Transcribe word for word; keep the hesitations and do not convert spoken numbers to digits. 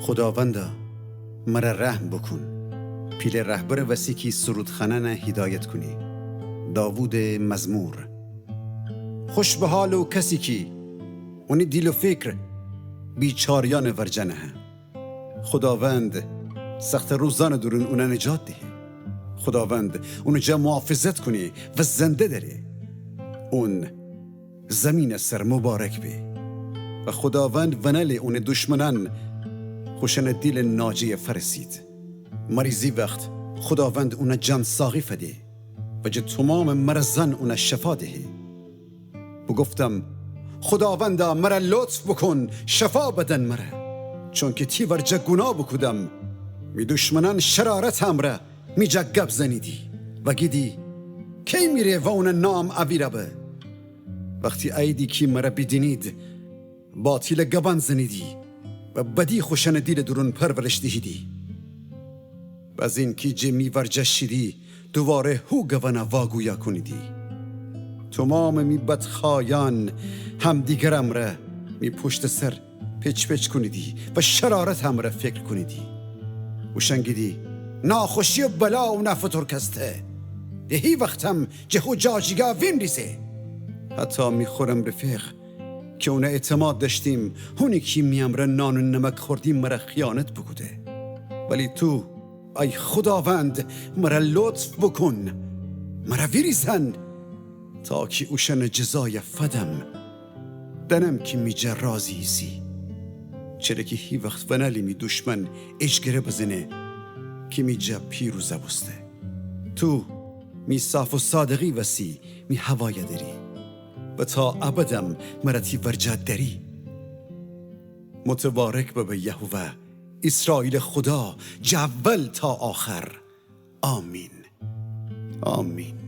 خوداوندا، مره رحم بوکون. پیله رهبرٚ وسی کی سرودخانأنَ هیدایت کونی. داوودٚ مزمور. خوش به حال او کسی کی اونی دیل و فکر بیچاره‌یأنٚ ورجه نهه. خوداوند سختٚ روزأنٚ دورون اونَ نجات دهه. خوداوند اونٚ جا محافظت کونه و زنده دأره. اون زیمینٚ سر مبارک به. و خوداوند ونأله اونٚ دشمنأن خوشأنٚ دیلٚ ناجه‌یَ فأرسید. مریضی وخت خوداوند اونَ جان‌ساقی فده و جٚه تومامٚ مرضأن اونَ شفا دهه. بوگفتم: خوداوندا، مره لطف بوکون، شفا بدن مره، چونکی تی ورجه گوناه بوکودم. می دشمنأن شرارتٚ امرأ می جا گب زنیدی و گیدی: کی میره و اونٚ نام اویرَ به؟ وختی اییدی کی مره بیدینید، باطیلٚ گبأن زنیدی و بدی خوشأنٚ دیلٚ دورون پرورش دیهیدی. بزین کی جٚه می ورجه شیدی، دوواره هو گبأنَ واگویا کونیدی. تومامٚ می بدخوأیأن همدیگرٚ امرأ می پشتٚ سر پچ‌پچ کونیدی و شرارتٚ امرأ فکر کونیدی. اوشأن گیدی: ناخوشی و بلا اونَ فترکسته. دهی وختم جٚه هو جاجیگا وینریزه. حتی می خورم رفیق کی اونَ اعتماد دأشتیم، هونی کی می امرأ نان و نمک خوردیم مره خیانت بوکوده. ولی تو، ای خوداوند، مره لطف بوکون، مره ویریزن، تا کی اوشأنٚ جزایَ فدم. دأنم کی می جا راضی ایسی. چره کی هی وخت ونألی می دشمن اجگره بزنه کی می جا پیروزَ بوسته. تو می صاف و صادقی وسی می هوایَ دأری و تا ابدم مره تی ورجه دأری. متبارک ببه یهوه، ایسرائیلٚ خودا، جٚه اول تا آخر. آمین. آمین.